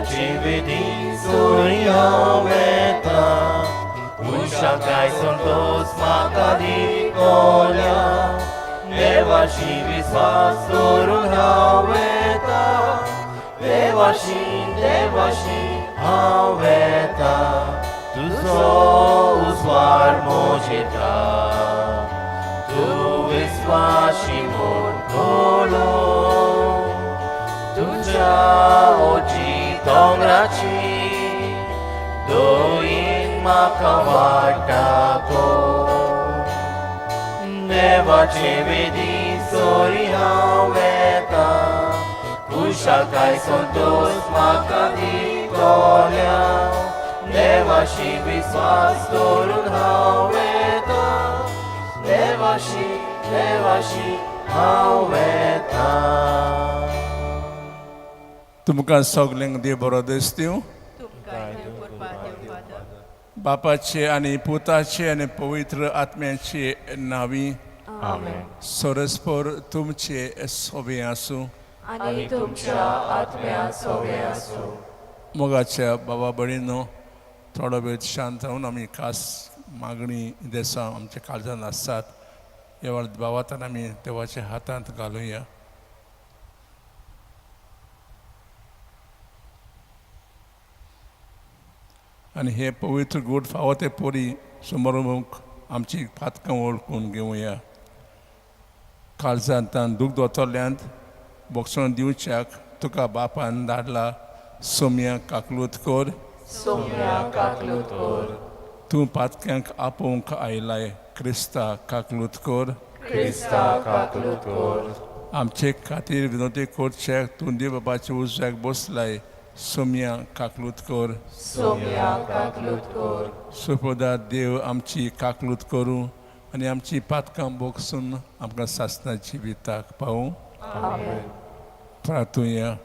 देवाची विधी सोरी हांव वेता खुशालकाय संतोष म्हाका दितल्या देवाशी विस्वास दवरून हांव वेता देवाशी देवाशी हांव वेता तुजो उजवाड मोजेता तूं विस्वाशी म्हूण कळो तुज्या ओजी दोंगराची दोयीन म्हाका वाटाको देवाचे वेदी सोरी हांव वेता खुशालकाय संतोष म्हाका दितल्या देवाशी विस्वास दवरून हांव वेता देवाशी देवाशी हांव वेता. तुमकां सगल्यांक देव बरो दिसतीव. तुमकां देव कृपा देव फादर. बापाचे आनी पुताचे आनी पवित्र आत्म्याचे नांवी. आमेन. सरस्पर तुमचे सोबे आसूं. आनी तुमच्या आत्म्या सोबे आसूं. मोगाच्या बाबा भयणीनो, थोडो वेळ शांत रावन आमी खास मागणी देसां आमच्या काळजान आसात ह्या वेळार बाबातान आमी देवाच्या हातांत घालुया. आनी हे पवित्र गूट फावो ते परी समोर आमची पातकां वळखून घेवया. काळजांत दूख दोतोल्यांत बोगसण दिवच्याक तुका बापान धाडला सोम्या काकलूत कर. सोम्या काकलूत कर. तूं पातक्यांक आपोवंक आयलाय क्रिस्ता काकलूत कर. क्रिस्ता काकलूत कर. आमचे खातीर विनोती करच्याक तूं देव बाबाच्या उजव्याक बसलाय सोम्या काकलूत कर. सोम्या काकलूत कर. सुपोदा देव आमची काकलूत करूं आनी आमची पातकां बोगसून आमकां सासना जिविताक पावूं. आमेन. प्रार्थुया.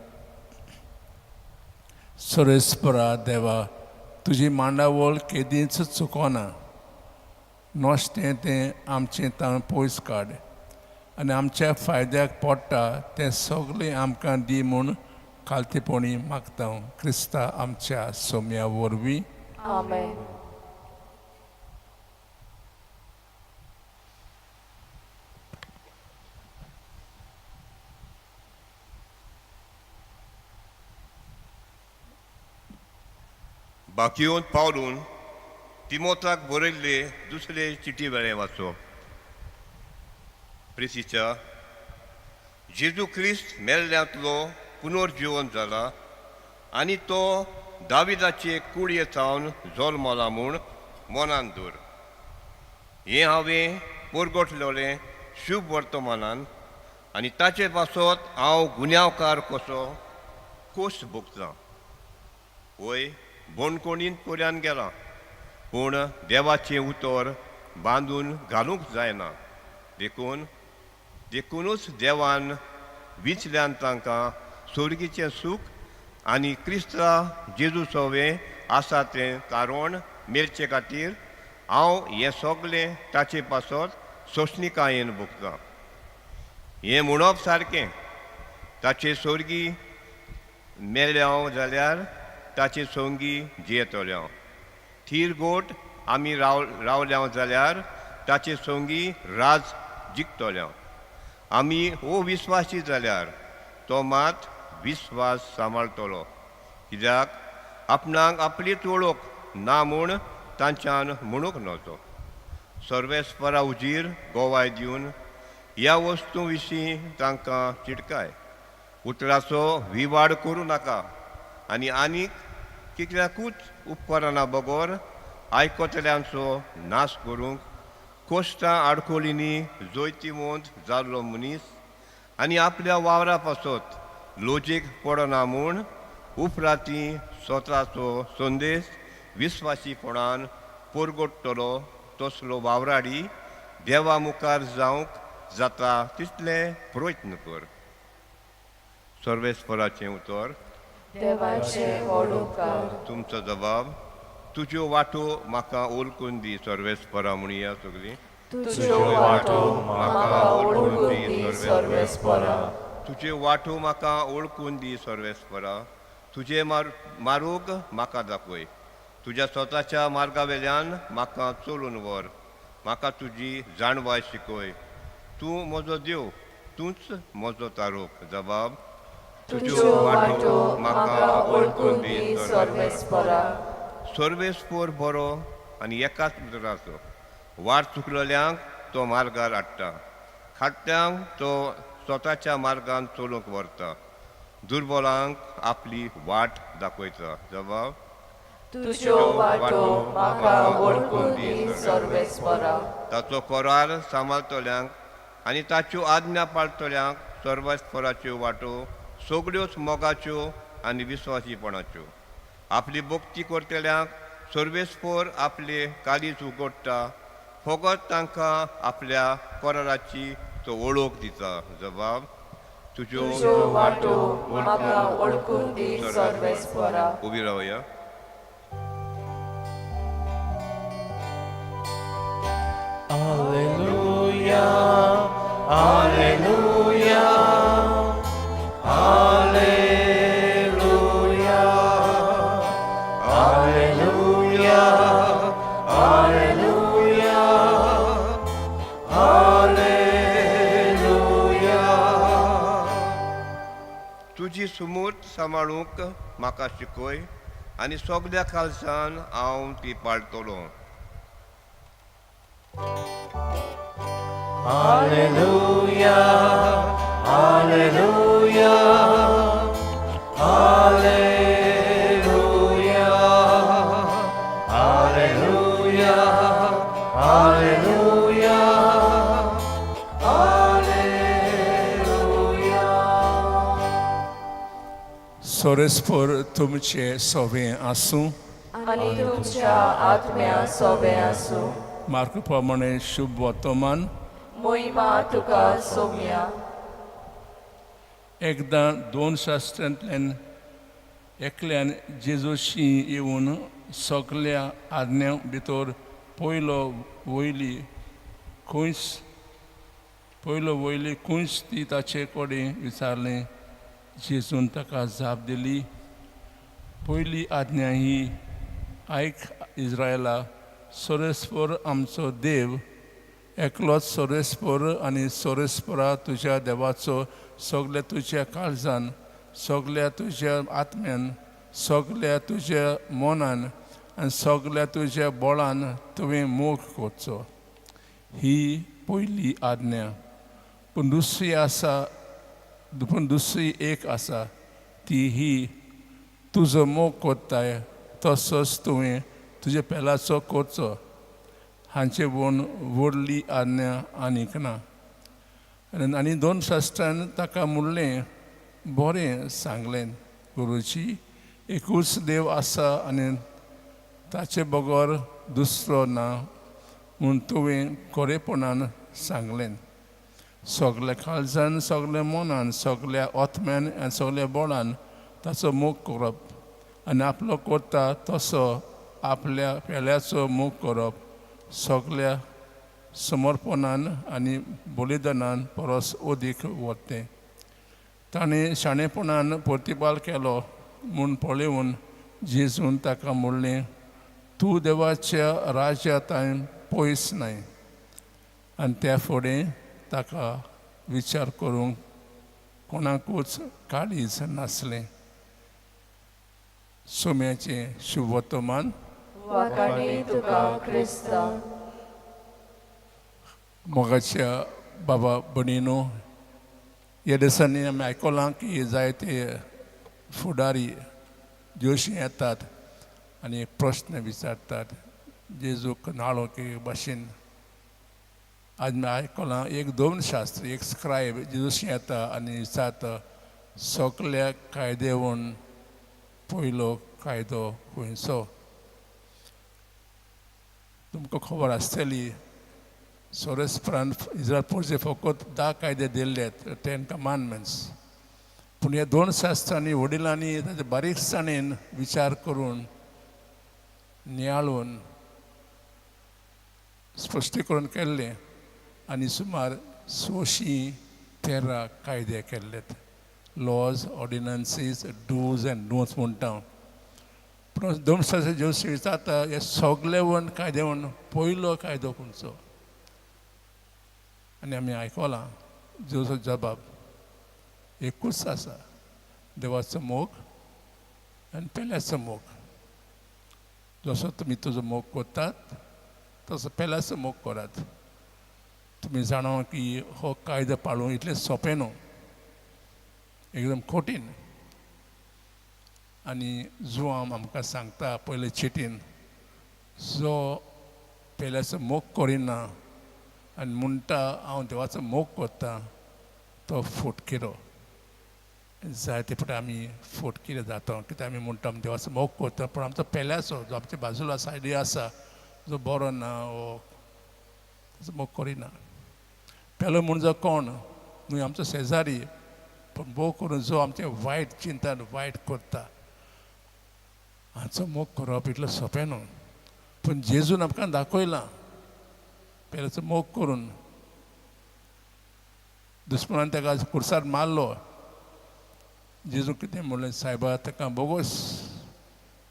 सुरेस्परा देवा, तुजी मांडावळ केदींच चुकोना. नश्टें तें आमचें ताण पयस काड आनी आमच्या फायद्याक पडटा तें सगळें आमकां दी म्हूण खालतीपणी मागता क्रिस्ता आमच्या सोम्या वरवीं. आमेन. बाकियोन पावलून तिमोताक बरयल्ले दुसरे चिटी वेळें वाचो. प्रिसीच्या जेजू क्रिस्त मेल्ल्यांतलो पुनर्जिवन जाला आनी तो दाविदाचे कुळये सावन जल्मला म्हूण मनान दवर. हें हांवें परगटलेलें शुभ वर्तमानान आनी ताचे पासत हांव गुन्यांवकार कसो खोस भोगतां. वय बोणकोणीन पर्यान गेलां पूण देवाचें उतर बांदून घालूंक जायना. देखून देखुनूच देवान विंचल्यान तांकां सोर्गीचें सूख आनी क्रिस्ता जेजू सवें आसा तें तारण मेळचे खातीर हांव हें सगलें ताचे पासत सोंसणिकायेन भोगतां. हें म्हणप सारकें ताचे सोर्गी मेळ्ळें हांव जाल्यार ताचे संगी जियेतलें हांव. थीर गोट आमी रावल्या जाल्यार ताचे संगी राज जिखतले हांव. आमी अविस्वासी जाल्यार तो मात विस्वास सांबाळटलो कित्याक आपणाक आपलीच वळख ना म्हूण तांच्यान म्हणूंक नजो. सर्वेस्परा उजीर गोवाय दिवन ह्या वस्तू विशीं तांकां चिटकाय. उतराचो विवाड करूं नाका आनी आनीक कितल्याकूच उपकरणा बगर आयकतल्यांचो नाश करूंक कोश्टां आडखोळींनी जैतिवंत जाल्लो मनीस आनी आपल्या वावरा पासत लोजीक पडना म्हूण उपरांती स्वताचो संदेश विस्वासीपणान परगटतलो तसलो वावराडी देवा मुखार जावंक जाता तितले प्रयत्न कर. सर्वेस्पराचें उतर. देवाचे व्हड उपकार. तुमचो जबाब. तुज्यो वाटो म्हाका ओलकून दी सर्वेस्परा म्हणया सगळीं. तुज्यो वाटो म्हाका ओळखून दी सर्वेस्परा. तुज्यो वाटो म्हाका ओळखून दी सर्वेस्परा. तुजे मारूग म्हाका दाखय. तुज्या स्वताच्या मार्गा वेल्यान म्हाका चलून व्हर. म्हाका तुजी जाणवाय शिकय. तूं म्हजो देव, तूंच म्हजो तारोक. जबाब. तुज्यो वाटो म्हाका वळखून दी सर्वेस्परा. सर्वेस्पोर बरो आनी एकाच उतराचो. वाट चुकलेल्यांक तो मार्गार हाडटा, खाट्यांक तो स्वताच्या मार्गान चलूंक व्हरता, दुर्बलांक आपली वाट दाखयता. जबाब. तुज्यो वाटो म्हाका वळखून दी सर्वेस्परा. ताचो करार सांबाळटल्यांक आनी ताच्यो आज्ञा पाळटल्यांक सर्वेस्पराच्यो वाटो सगळ्योच मोगाच्यो आनी विस्वासीपणाच्यो. आपली भक्ती करतल्यांक सर्वेस्पोर आपले काळीज उगडटा, फकत तांकां आपल्या कराराची तो वळख दिता. जबाब. तुज्यो तुज्यो वाटो म्हाका वळखून दी सर्वेस्परा. उबी रावया. Alleluia, Alleluia, Alleluia, Alleluia, Alleluia, Alleluia. तुजी सुमूर्त सांबाळूंक म्हाका शिकय आनी सगल्या खालसान हांव ती पाळटलो. Alleluia, Alleluia, Alleluia, Alleluia, Alleluia, Alleluia. सोरेस्पोर तुमचे सोवे आसूं. आनी तुमच्या आत्म्या सोबे आसूं. मार्क प्रमाणे शुभ वर्तमान. मोहिमा तुका सोम्या. एकदां दोन शास्त्रांतल्यान एकल्यान जेजूशी येवन सगल्या आज्ञां भितर पयलो वयली खंयच पयलो वयली खंयच ती ताचे कडेन विचारलें. जेजून ताका जाप दिली, पयली आज्ञा ही, आयक इस्रायला, सोरेस्पर आमचो देव एकलोच सोरेस्पर, आनी सोरेस्परा तुज्या देवाचो सगल्या तुज्या काळजान, सगल्या तुज्या आत्म्यान, सगल्या तुज्या मनान आनी सगल्या तुज्या बळान तुवें मोग करचो. ही पयली आज्ञा. पूण दुसरी आसा, पूण दुसरी एक आसा, ती ही, तुजो मोग कोत्ताय तसोच तुवें तुज्या पेलाचो करचो. हांचे वण व्हडली आज्ञा आनीक ना. आनी दोन शास्त्रान ताका म्हणलें, बरें सांगलें गुरुजी, एकूच देव आसा आनी ताचे बगर दुसरो ना म्हूण तुवें खरेपणान सांगलें. सगल्या काळजान, सगल्या मनान, सगल्या आत्म्यान आनी सगल्या बळान ताचो मोग करप आनी आपलो करता तसो आपल्या पेल्याचो मोग करप सगल्या समर्पणान आनी बलिदानान परस अदीक वतें. ताणें शाणेपणान प्रतिपाल केलो म्हूण पळोवन जेजून ताका म्हणलें, तूं देवाच्या राज्यांत पयस न्हय. आनी त्या फुडें ताका विचार करूंक कोणाकूच काळीज नासलें. सोम्याचें शुभवर्तमान. वाखाणी तुका क्रिस्ता. मोगाच्या बाबा भयणीनो, ह्या दिसांनी आमी आयकलां की जायते फुडारी जोशी येतात आनी प्रस्न विचारतात जेजूक नाळो की भाशेन. आज आमी आयकलां एक दोन शास्त्री, एक स्क्रायब जेजूशी येता आनी विचारता, सगल्या कायदेवन पयलो कायदो खंयचो? तुमकां खबर आसतली, सोरेस्परान इस्रायल पोरचे फकत 10 कायदे दिल्ले, 10 कमांडमेंट्स. पूण ह्या दोन शास्त्रांनी वडिलांनी ताचे बारीकसाणेन विचार करून, नियाळून, स्पश्टीकरण केल्लें आनी सुमार 613 कायदे केल्लेत. Laws, ordinances, dos and don'ts म्हणटा. पूण धर्मशास्त्र जेजू विचारता, हे सगळे वण कायदे म्हण पयलो कायदो खंयचो? आनी आमी आयकलां जेजूचो जबाब एकूच आसा, देवाचो मोग आनी पेल्याचो मोग. जसो तुमी तुजो मोग करतात तसो पेल्याचो मोग करात. तुमी जाणा की हो कायदो पाळूंक इतलें सोंपें न्हू, एकदम कठीण. आनी जुआंव आमकां सांगता पयले चिटीन, जो पेल्याचो मोग करिना आनी म्हणटा हांव देवाचो मोग करता तो फटकिरो. जायते फावटी आमी फटकिरे जाता, कित्याक आमी म्हणटा आमी देवाचो मोग करता, पूण आमचो पेल्याचो जो आमच्या बाजूला सायडी आसा जो बरो ना वो ताचो मोग करिना. पेलो म्हूण जो कोण न्हय आमचो शेजारी, पूण भोव करून जो आमचें वायट चिंतन वायट करता हाचो मोग करप इतलो सोंपें न्हू. पूण जेजून आमकां दाखयलां पेल्याचो मोग करून. दुस्मनान ताका खुर्सार मारलो, जेजू कितें म्हणलें, सायबा ताका बोगोस,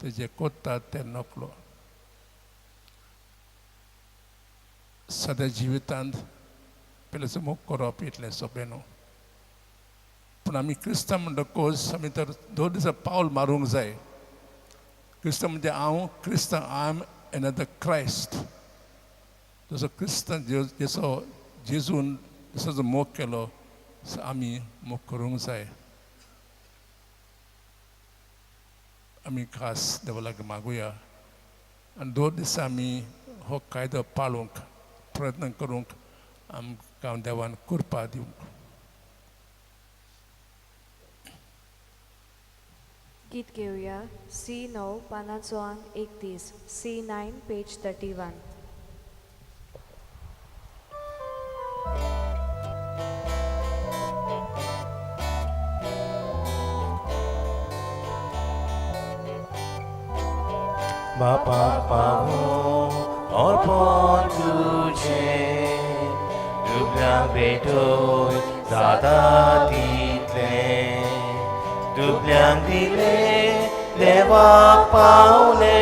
ते जे कोत्तात ते नकलो. सद्या जिवितांत पेल्याचो मोग करप इतलें सोंपें न्हू. पूण आमी क्रिस्तांव म्हणटकूच आमी तर दोन दिसा पावल मारूंक जाय. क्रिस्तांव म्हणजे हांव क्रिस्तांव, I am another Christ. जसो क्रिस्तांव जसो जेजून जसो जो मोग केलो तसो आमी मोग करूंक जाय. आमी खास देवा लागीं मागुया आनी दोन दिसा आमी हो कायदो पाळूंक प्रयत्न करूंक आमकां देवान कृपा दिवंक. गीत घेवया सी 9 पानाचो आंक 31, C9 page 31. बापा पावो अर्पण तुझे, दुबळ्यांक भेटय जाता तितलें, दुबळ्यांक दिले देवाक पावले,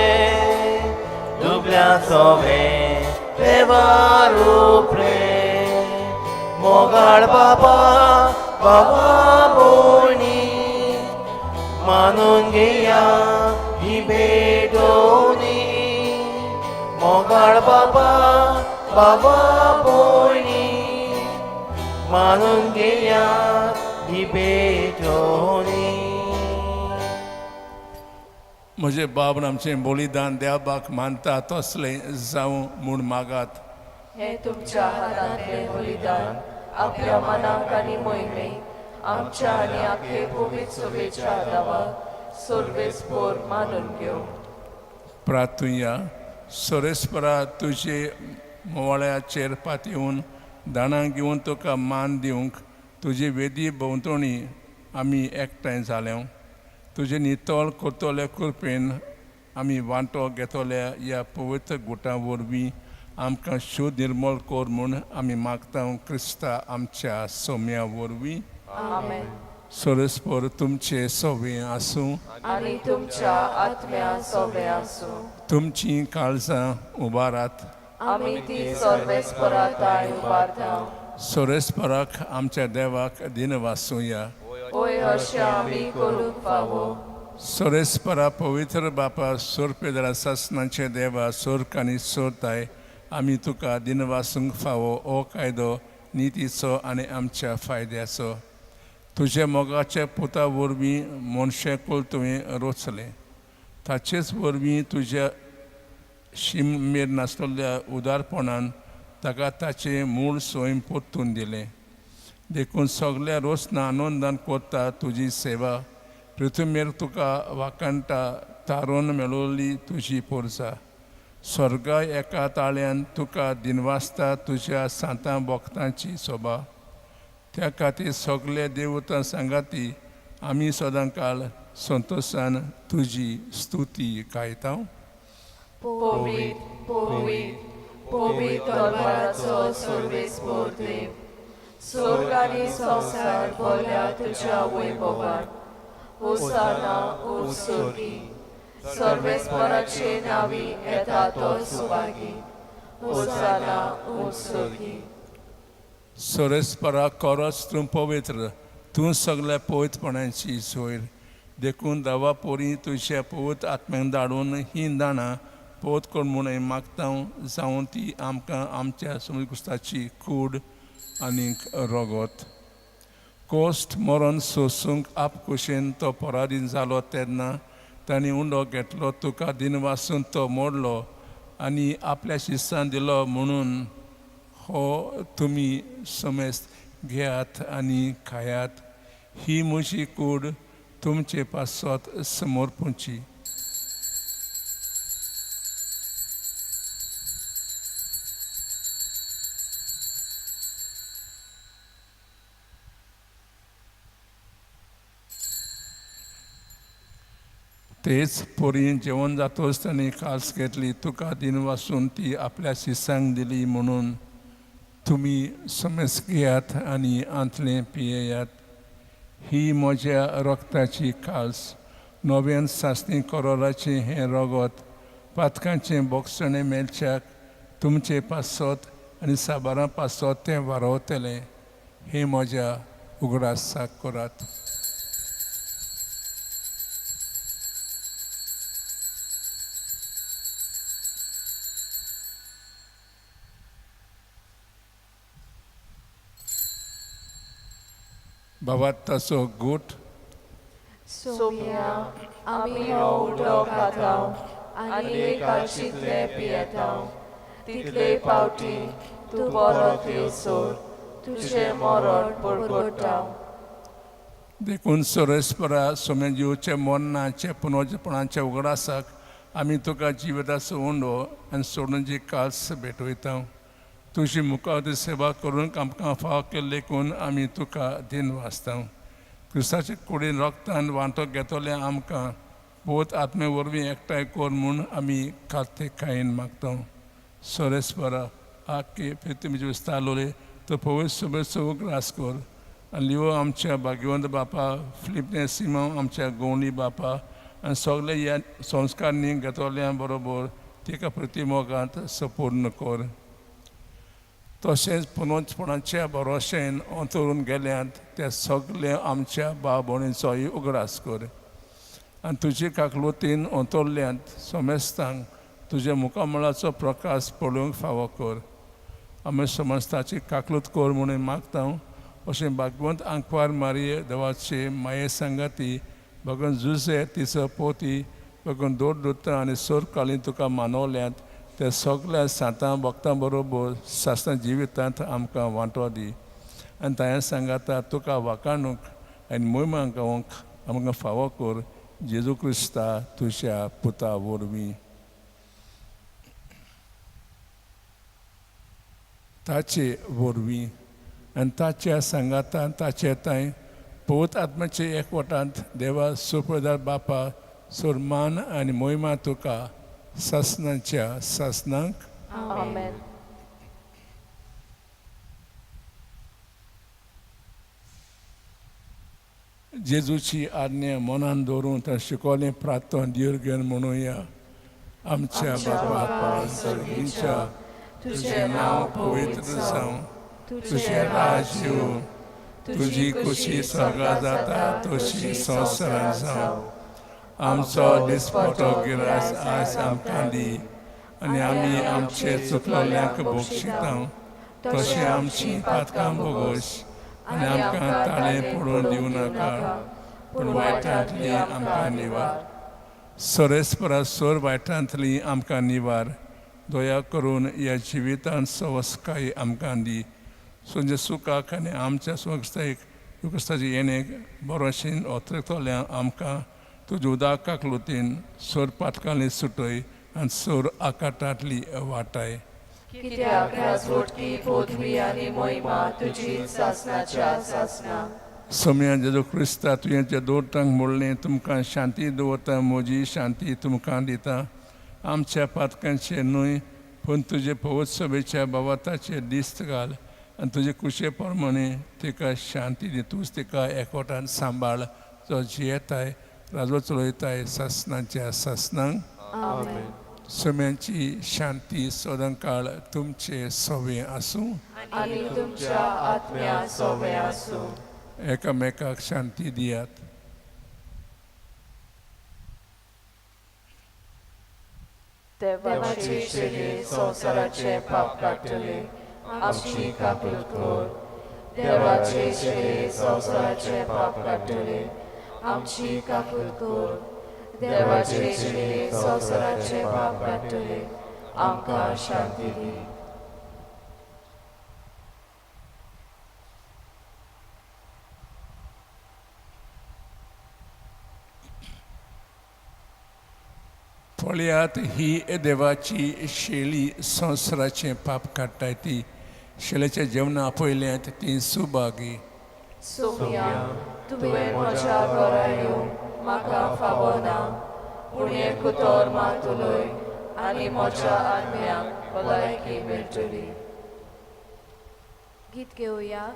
दुबळ्यां सोवें देवा रुपले, मोगाळ बाबा बाबा भोयणी, मानून घेया ही भेटोवणी, मोगाळ बाबा बाबा भोयणी, मानून घेया ही भेटोवणी. म्हजे बाब आमचें बलिदान देवाक मानता तसलें जावं म्हूण मागात. हें तुमच्या हातांतलें बलिदान आपल्या मनाक आनी मोहिमेक आमच्या आनी आखे पवित्र सभेच्या दावाक सर्वेस्पोर मानून घेवं. प्रार्थुया. सोरेस्परा तुजे मोवाळ्याचेर पातयेवन दाणां घेवन तुका मान दिवंक तुजे वेदी भोंवतणी आमी एकठांय जाले. तुजे नितळ करतले कृपेन आमी वांटो घेतल्या ह्या पवित्र गुटां वरवीं आमकां शुद्ध निर्मळ कर म्हूण आमी मागता क्रिस्ता आमच्या सोम्या वरवीं. आमेन. सोरेस्पर तुमचे सोवे आसूं आनी तुमच्या आत्म्या सोवे आसूं. तुमचीं काळजां उबारात. आमी ती सर्वेस्परा ताय उबारता. सोरेस्पराक आमच्या देवाक दिनवासुया. होय अशें आमी करूंक फावो. सोरेस्परा पवित्र बापा सोरपेदरा सासनाचे देवा सोर्क आनी सोरताय आमी तुका दिनवासूंक फावो हो कायदो नितीचो आनी आमच्या फायद्याचो. तुज्या मोगाच्या पुता वरवीं मनशेकूल तुवें रोचलें, ताचेच वरवीं तुज्या शीम मेर नासलेल्या उदारपणान ताका ताचें मूळ स्वयं परतून दिलें. देखून सगल्या रोसना आनंदान करता तुजी सेवा. पृथ्वीर तुका वाखाणटा तारून मेळोवली तुजी पोरसा. स्वर्गा एका ताळ्यान तुका दिनवासता तुज्या सांतां भक्तांची सोबा. त्या खातीर सगळे देवतां सांगाती आमी सदांकाळ संतोशान तुजी स्तुती गायता. पवित्र पवित्र पवित्र दरबाराचो सर्वेस्पोर देव, स्वर्ग आनी संवसार भरल्या तुज्या वैभवान. होसाना उंच स्वर्गी. सर्वेस्पराचे नांवी येता तो सुभागी. होसाना उंच स्वर्गी. सोरेस्परा कोरस तूं पवित्र, तूं सगल्या पवित्रपणाची सोयर. देखून देवा पोरी तुज्या पवित्र आत्म्याक धाडून ही दाणां पवित्र कर म्हूण मागता जावन ती आमकां आमच्या समकुस्ताची कूड आनीक रगत. कोश्ट मरण सोसूंक आपकुशेन तो पराधीन जालो तेन्ना तांणी उंडो घेतलो, तुका दिनवासून तो मोडलो आनी आपल्या शिस्तान दिलो म्हणून हो तुमी समेस्त घेयात आनी खायात. ही म्हजी कूड तुमचे पासत समर्पूची. तेच पोरयेन जेवण जातोच ताणें कास घेतली, तुका दिनवासून ती आपल्या शिसांक दिली म्हणून तुमी समेस्त घेयात आनी आंतलें पियेयात. ही म्हज्या रक्ताची काल्स, नव्यान सासणी करोराचें हें रगत पातकांचें बोगसणें मेळच्याक तुमचे पासत आनी साबारां पासत तें वारवतलें. हें म्हज्या उगडासाक करात. बाबा ताचो गूट सोम्या, आमी हो उदक खाता आनी हे काळशींतलें पियेता तितले पावटी तूं परत येयसर तुजें मरण परगट्टा. देखून सोरेस्परा सोम्या जिवचे मरणाचे पुनर्जपणाच्या उगडासाक आमी तुका जिविताचो उंडो आनी सोडून काल्स भेटयता. तुजी मुखार सेवा करूंक आमकां फाव केल्ले देखून आमी तुका दिन वाचता. क्रिस्ताचे कुडीन रक्तान वांटो घेतले आमकां बोत आत्मे वरवीं एकठांय कर म्हूण आमी खाते खायन मागता. सोरेस्परा आके तुमचे विस्तारलोले तो पवित्र सभेचो उगडास कर आनी लिवो आमच्या भाग्यवंत बापा फिलिपने सिमांव आमच्या गोवणी बापा आनी सगळे ह्या संस्कार घेतल्या बरोबर तिका प्रतिमोगांत सपूर्ण कर. तशेंच पुनोचपणाच्या भरोशेन अंतरून गेल्यात ते सगळे आमच्या भाव भयणीचोय उगडास कर आनी तुजे काकलुतीन अंतरल्यांत समेस्तांक तुज्या मुखामळाचो प्रकाश पळोवंक फावो कर. आमी समस्ताची काकलूत कर म्हणून मागता. अशें भागवंत आंकवार मारिये देवाचे माये सांगाती भगवान जुजे तिचो पोती भगवान दोर दुत्ता आनी सोर कालीन तुका मानवल्यात ते सगळ्या सांतां भक्तां बरोबर सासणां जिवितांत आमकां वांटो दी आनी तांया सांगाता तुका वाकाणूक आनी मोहिमा गावंक आमकां फावो कर. जेजू क्रिस्ता तुज्या पुता वरवीं. ताचे वरवीं आनी ताच्या सांगातान ताचे तांय पवित्र आत्म्याचे एकवटांत देवा सुप्रदार बापा सुरमान आनी मोहिमा तुका सासणाच्या सासणांक. आमेन. जेजूची आज्ञा मनान दवरून तर शिकोवलें प्रार्थना धीर घेवन म्हणुया. आमच्या बापा सर्गीच्या, तुजें नांव पवित्र जावं, तुजें राज येवं, तुजी खुशी स्वर्गा जाता तशी संवसारांत जावं. आमचो दिसपटो गिरास आज आमकां दी आनी आमी आमचे चुकलोल्यांक बक्षिता तशें आमची पातकां भोगोस आनी आमकां ताळें पडून दिवं नाका, पूण वायटांतली आमकां निवार. सोरेस्परा सोर वायटांतली आमकां निवार. दया करून ह्या जिवितांत सवस्काय आमकां दी. सुंजे सुखाक आनी आमच्या स्वस्तायेक क्रिस्ताचे येणेक बरोशीन ओतरतल्या आमकां तुज्या उदकाक लुतीन सोर पातकांनी सुटय आनी सोर आकाटांतली वाटाय. कित्याक राजवटकी पदवी आनी मोहिमा तुजी सासणाच्या सासणां. सोम्या जेजू क्रिस्ता तुवें जे दोटांक म्हणलें तुमकां शांती दवरता, म्हजी शांती तुमकां दिता. आमच्या पातकांचे न्हय पूण तुजे पवित्र सभेच्या बाबाताचे दिस्त घाल आनी तुजे कुशे प्रमाणे तिका शांती दी. तूंच तिका एकवटान सांबाळ, जो जियेताय राजो चलयताय सासनाच्या सासनांक. आमेन. सुम्यांची शांती सदांकाळ तुमचे सवे आसूं आनी तुमच्या आत्म्या सोवे आसूं. एकामेकाक शांती दियात. देवाची शेली संवसाराचे पाप काडटली, आमची काकूत कर. देवाची शेली संवसाराचे पाप काडटली, आमची काकूत कर. देवाची शेली संवसाराचे पाप काडटली, आमकां शांती दी. पळयात ही देवाची शेळी संवसाराचें पाप काडटाय ती शेळेच्या जेवणा आपयल्यांत ती सुभागी. सोम्या, तुवें म्हज्या घरा येवंक म्हाका फावो ना, पूण एक उतर मात उलय आनी म्हज्या आत्म्याक भलायकी मेळटली. गीत घेवया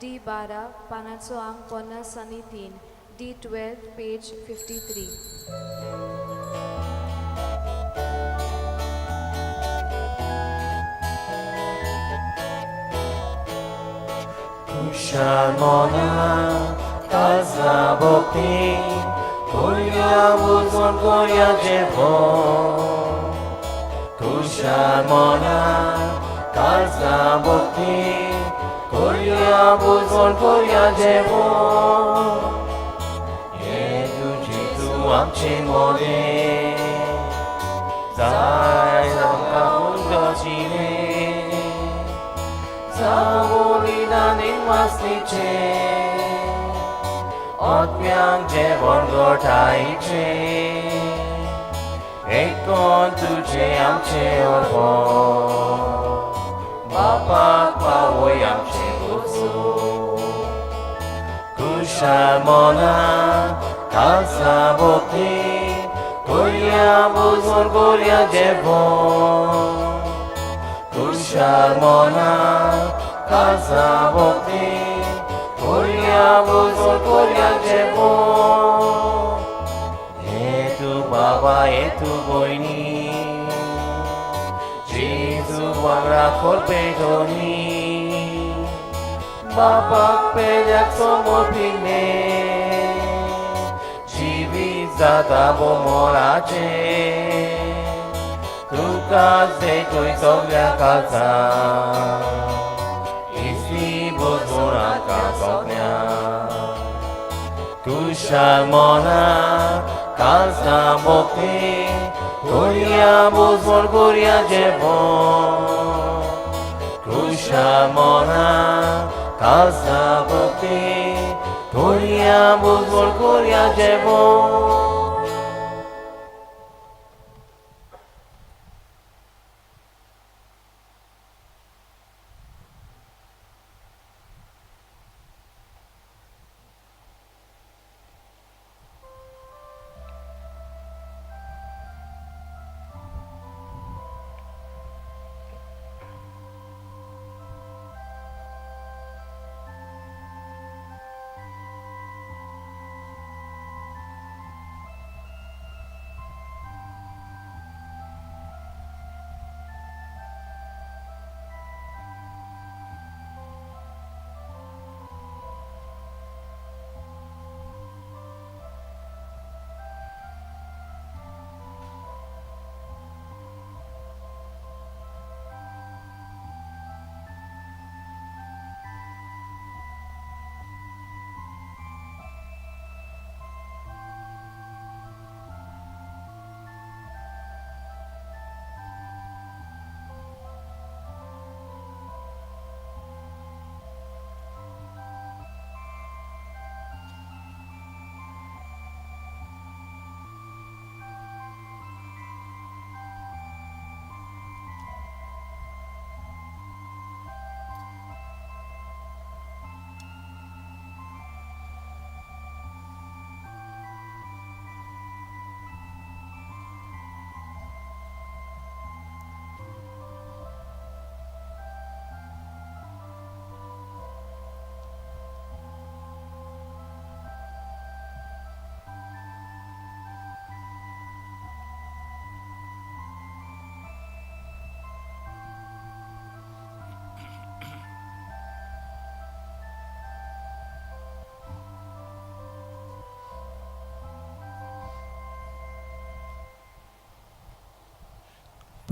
डी 12 पानाचो आंक 53, D 12 page 53. खुशाल मना काळजा भक्ती कोरया बुजवण कोरया जेवण. खुशाल मना काळजा भक्ती कोरया बुजवण कोरया जेवण. येजू जेजू आमचे मोदे जाय आमकां उदकाची जावोलिदानी वासनीचे आत्म्यांक जेवण गोठायचे एकोन तुजे आमचे अर्पण बापाक पावय आमचे वचू. खुशाल मना काळजा भक्ती कोरया बुजवण कोरया जेवण. खुशाल मना काळजा भक्ती कोरया बुजवण कोरया जेवण. हे तूं बाबा हे तूं भयणी जेजू वांगडा खोल पेटोनी बापाक पेल्याक समर्पिल्लें जिवीत जाता बोमोलाचें तुका देतोय सगळ्या काळजा इतली बुजवण आमकां सगळ्यांक. खुशाल मना काळजा भक्ती कोरया बुजवण कोरया जेवण. खुशाल मना काळजा भक्ती कोरया बुजवण कोरया जेवण.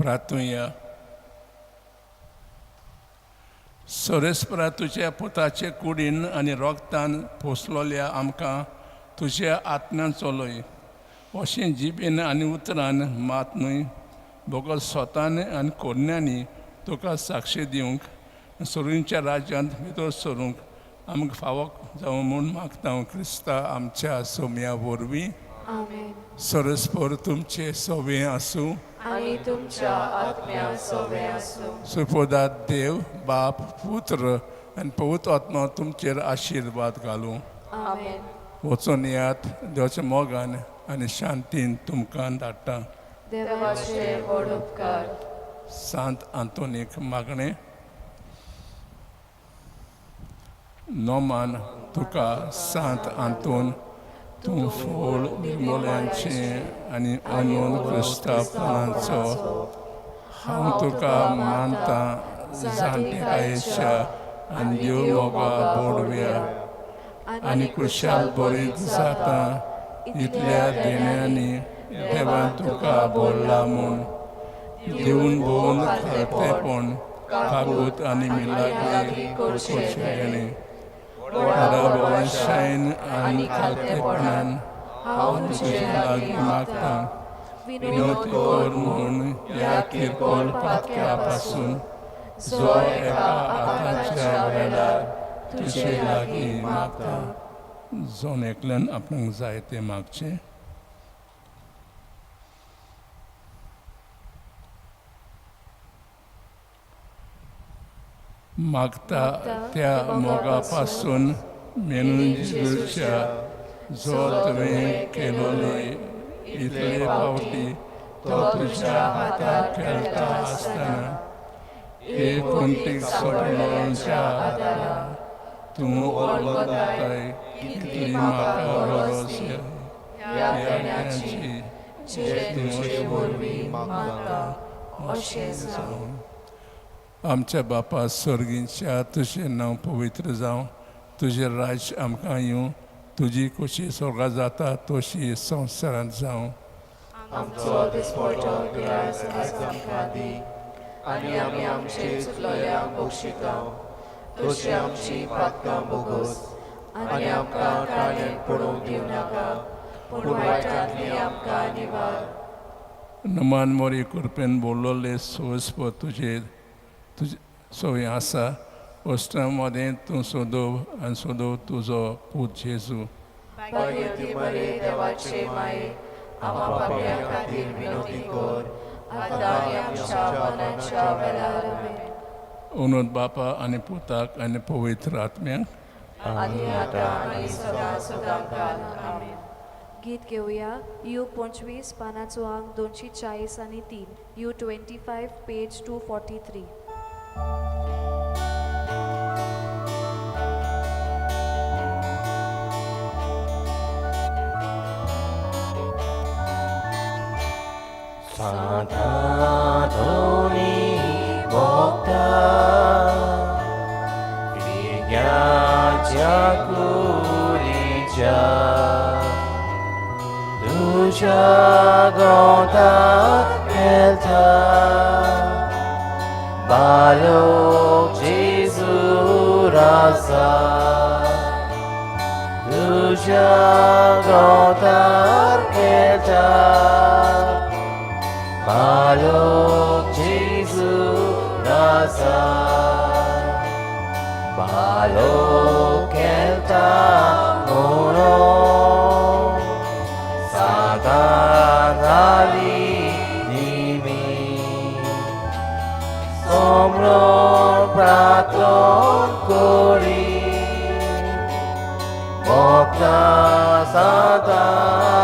प्रार्थुया. सोरेस्परा तुज्या पुताचे कुडीन आनी रोगतान पोसलोल्या आमकां तुज्या आत्म्यान चलय अशें जिबेन आनी उतरान मात न्हय बगर स्वतान आनी कोरण्यांनी तुका साक्षी दिवंक सोरींच्या राज्यांत भितर सरूंक आमकां फावो जावं म्हूण मागता हांव क्रिस्ता आमच्या सोम्या वरवीं. आमेन. सरस्पर तुमचे सोवे आसूं आनी तुमच्या आत्म्या सोवे आसूं. सुपोदात देव बाप पुत्र आनी पवित्र आत्मा तुमचेर आशिर्वाद घालूं. आमेन. वचून येयात देवाच्या मोगान आनी शांतीन तुमकां धाडटा. देवाचे व्हड उपकार. सांत आंतोनीक मागणें. नोमान तुका सांत आंतोन तूं फोळ निर्मोल्यांचें आनी अनून क्रिस्तापणाचो हांव तुका मानता जाणटेकायेच्या आनी देव मोगा बोडव्या आनी कुशाल बरीत जाता इतल्या देण्यांनी देवान तुका बोल्ला म्हूण देऊन भोवन खातेपण कागूत आनी मिलाग्री करचें व्हडा भोवशायेन आनी खातेपणान हांव तुजे लागीं मागतां विनोद कर म्हूण ह्या किरकोळ पातक्या पासून जो एका आतांच्या वेळार तुजे लागीं मागता. जण एकल्यान आपणाक जाय तें मागचें. मागता त्या मोगा पासून मेनून जेजूच्या जो तुवें केलोले इतले फावटी तो तुज्या हातार खेळटा आसतना एक कोणतीक सोडलोच्या आदारा तूं वळखताय कितली म्हाका गरज ह्या देण्याची ह्या जे तुजे वरवीं मागता अशें जावं. आमच्या बापा स्वर्गींच्या तुजें नांव पवित्र जावं, तुजें राज्य आमकां येवं, तुजी खोशी स्वर्गा जाता तशी संवसारांत जावं. आमचो दिसपडटो ग्रास आयज आमकां दी आनी आमी आमचे चुकलोल्यांक बक्षिता तशी आमची पातकां बोगोस आनी आमकां काळें पडोवंक दिवं नाका पूण वायटांतली आमकां निवार. नमान मोरी कृपेन बोल्लोले सोंसप तुजे तुजे सोय आसा वस्त्रां मदें तूं सोदव आनी सोदव तुजो पूत जेजू. भाग्यवती मरे देवाचे माये आमा पापयां खातीर विनवती कर आतां आनी आमच्या मरणाच्या वेळार. आमेन. उनोद बापा आनी पुताक आनी पवित्र आत्म्याक आनी आतां आनी सदां सदां काल. आमेन. गीत घेवया you 25 पानाचो आंक 243, U 25 page 243. Santa भोगता पिग्याच्या कुरीच्या तुज्या ग्रोंताक खेळटा बालोक जेजू राजा तुज्या ग्रोंतार खेळटा बालोक जेजू राजा बालोक खेळटा म्हणून सातान हाली निमी सोमरोन प्रार्थन करी भक्ता सातातोनी.